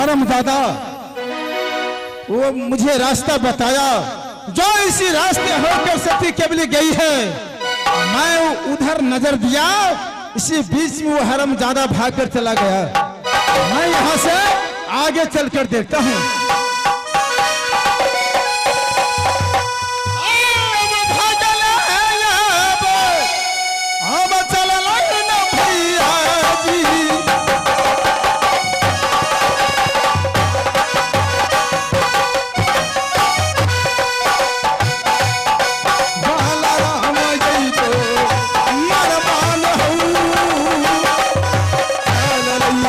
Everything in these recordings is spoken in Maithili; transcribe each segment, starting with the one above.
हरामजादा वो मुझे रास्ता बताया, जो इसी रास्ते होकर सती केवली गई है। मैं उधर नजर दिया, इसी बीच में वो हरामजादा भागकर चला गया। मैं यहाँ से आगे चलकर देखता हूँ। अब चलल न भैया जी। बालाराम जइतो मरमान हऊ चललई।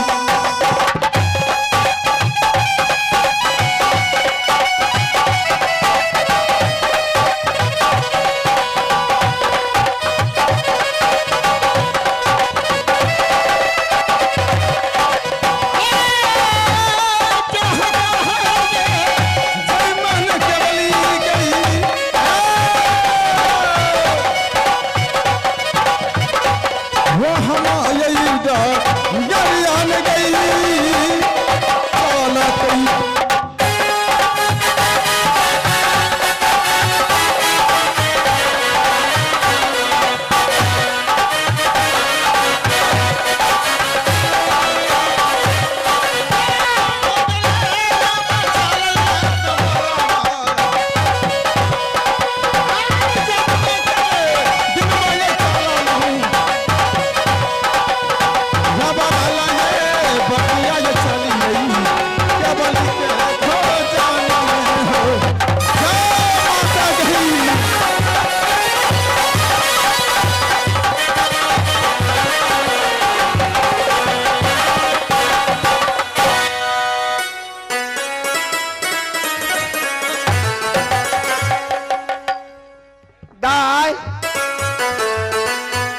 जय मन केवली गई। वो हमारी गरियान गई चलतई। दाय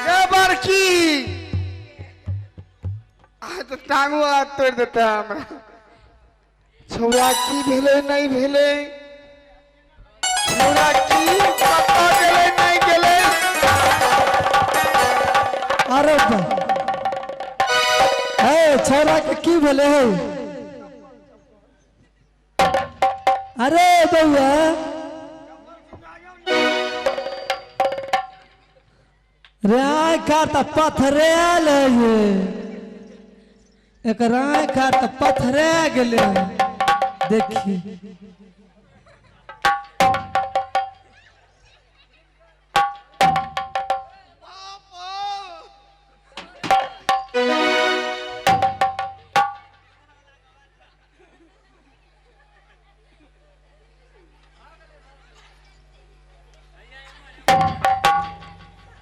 गे बड़की, आइ तऽ टांगो हाथ तोड़ि देतै हमरा। छौड़ा की भेलै नहि भेलै, छौड़ा की कतऽ गेलै नहि गेलै। अरे बा, हे छौड़ा के की भेलै हौ? अरे बौआ, रे आँखा तऽ पथरायल है ये, एकर आँखा तऽ पथरा गेलै। देखी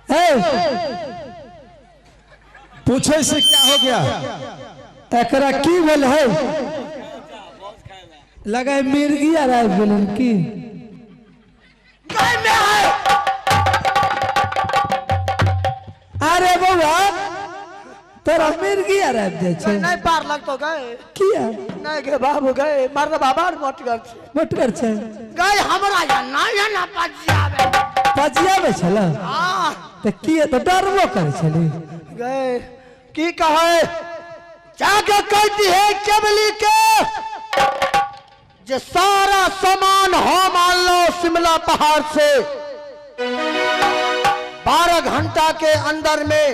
हे, पूछे से क्या हो गया? एकरा की भेल है? लगा मिर्गी आर आबि गेलन की? अरे बौआ, तोरा मिर्गी आर आबि जाइ छै? नहि पार लगतो गए। किया? नहि गे बाबू गए, मर्द बाबा आर मोटगर छै। मोटगर छै। गए हमरा या नहि ना पजियाबे। पजियाबै छल? हाँ। तऽ किया तऽ डरबो करै छली? गए की कहे, जाके कहती है केवली के जे सारा सामान हम आनलो शिमला पहाड़ से, 12 घंटा के अंदर में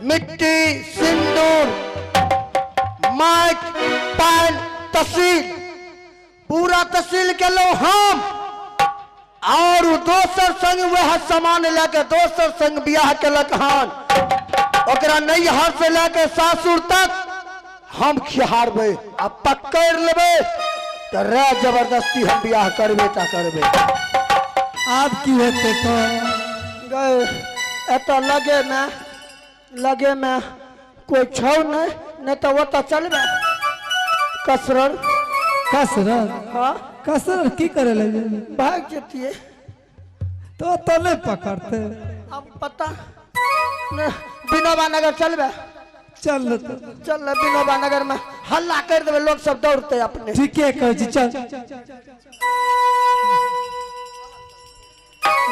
मिट्टी सिंदूर माइक पान तहसील पूरा तहसील के लो हम, और उ दोसर संग वह सामान लेके दोसर संग बियाह केलक हन, ओकरा नैहर से लेके सासुर तक हम खिहारबै आ पकड़ लेबै तऽ रे जबरदस्ती हम बियाह करबे ता करबै। आब की हेतै तो? गए एतऽ लगे में, लगे में कोई छौ नहीं, नहीं तो ओतऽ चलबै कसरर। कसरर? हाँ। कसरर की करे लगे? भाग जतियै। तो तो नहीं पकड़ते। अब पता नहीं, विनोबा नगर चलबै? चल तो। चल विनोबा नगर में हल्ला कर देबै, लोग सब दौड़ते अपने। ठीके कहै छी, चल।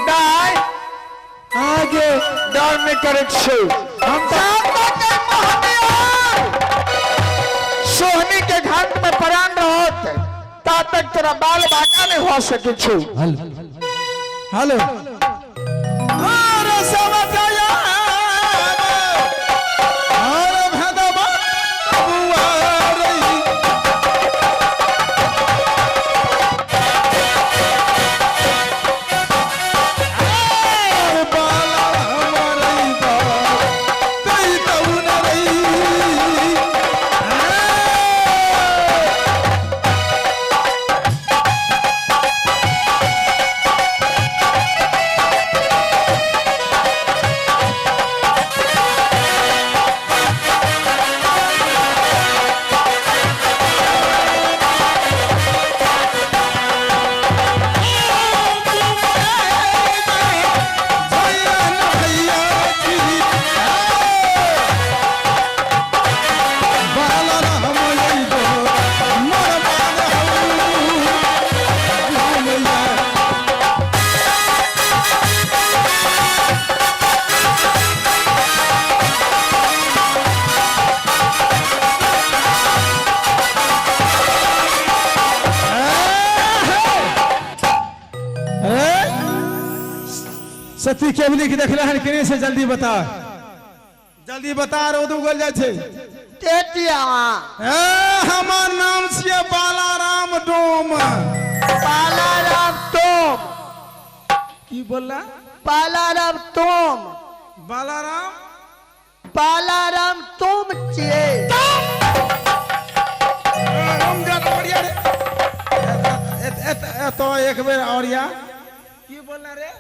दाय आगे डर नहीं करे छे। हम सोहनी के ओकरा बाल बाका नहि भऽ सकै छै। हेलो अरे समझाया अरे भदवा बुआ रही अरे बाला हमारी बा तई तऊ न रही। भैया न भैया जी बाला राम अइबो मोर मान हऊ मैया। अरे सती केवली के देखले हन केने से जल्दी बता, जल्दी बता रौद उगल जाइ छै। टेटिया। ए हमर नाम छियै बालाराम डोम। पालाराम तोम। की बोलला? पालाराम तोम। बालाराम पालाराम तोम छियै। राम जा बढ़िया रे। एत एत एक बेर और या की बोलला रे?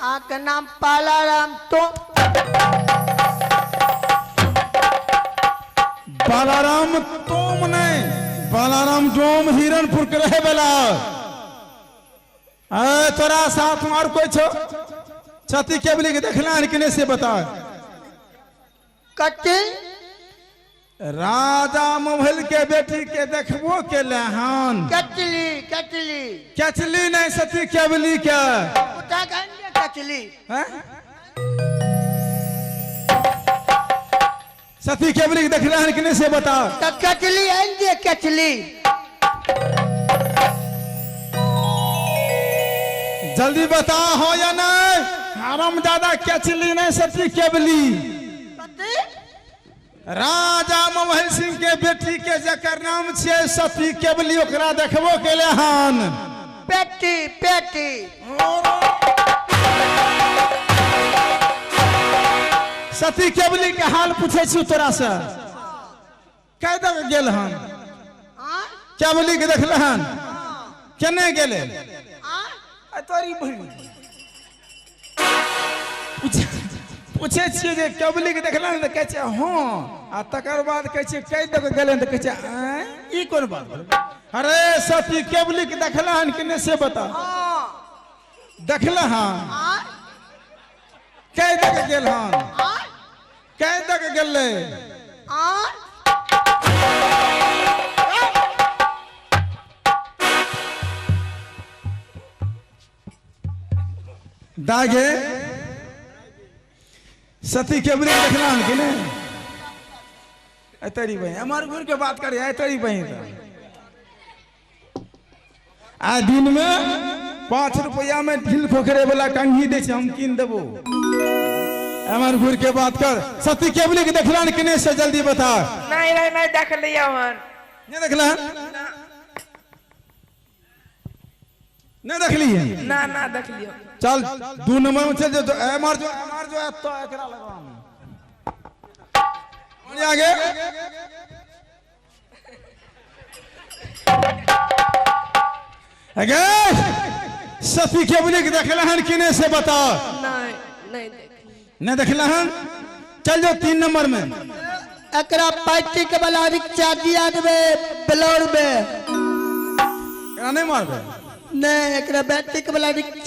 अहाँके नाम पालाराम तोम। बालाराम तोम नहीं, बालाराम डोम हिरणपुर के रहे वाला। अरे तोरा साथ में और कोई छो? छती केवली के देखला हन कि नहीं से बता। कथी? राजा मोहल के बेटी के देखबो के हन। कचली कचली। कचली नहीं, सती केवली के। उठा के आनि दे कचली। हैं? सती केवली के देखले हन कि नहीं से बता। तऽ कचली आनि दे कचली। जल्दी बता हो या नहीं? हराम दादा कचली नहीं, सती केवली। कथी? राजा मोहन सिंह के बेटी के जकर नाम छियै सती केवली, ओकरा देखबो के हन। पेटी पेटी। सती केवली के हाल पूछे छी तोरा से, कै दग गेल हन? आँ? केवली के देखले हन? केने गेले? आँ? आ तोरी बहिन पूछे छियै जे केवली के देखले हन तऽ कहै छै हँ, आ तकर बाद कहै छै कै दग गेले तऽ कहै छै आँय, ई कोन बात भेलै? अरे सती केवली के देखले हन कि नहि से बता। हँ। देखले हन? आँ? कै दग गेल हन? आँ? कै दग गेलै? आँ? दागे सती केवली के देखला हन कि नहि? तरी बहिन हमार घूर के बात करे, आय तरी बहिन। आ दिन में 5 रुपया में ढील खोखरे वाला कंघी दै छै, हम कीन देबो। हमार घूर के बात कर, सती केवली के देखला हन कि नहि से जल्दी बता। नहीं नहीं नहीं देखलियै हन। नहीं देखला हन? नहीं देखलियै? ना ना देखलियै। चल 2 नंबर में चल जो, एमर जो एमर जो तो एकरा लगाम आगे। अगे सती केवली के देखला हन कि नहीं से बता। नहीं नहीं देखलियै। नहीं देखला हन? चल जो 3 नंबर में। एकरा पैटी के वाला रिक्शा दिया देबै ब्लौर में। एकरा नहीं मारबे? नहीं, एकरा बैटरी के वाला रिक्शा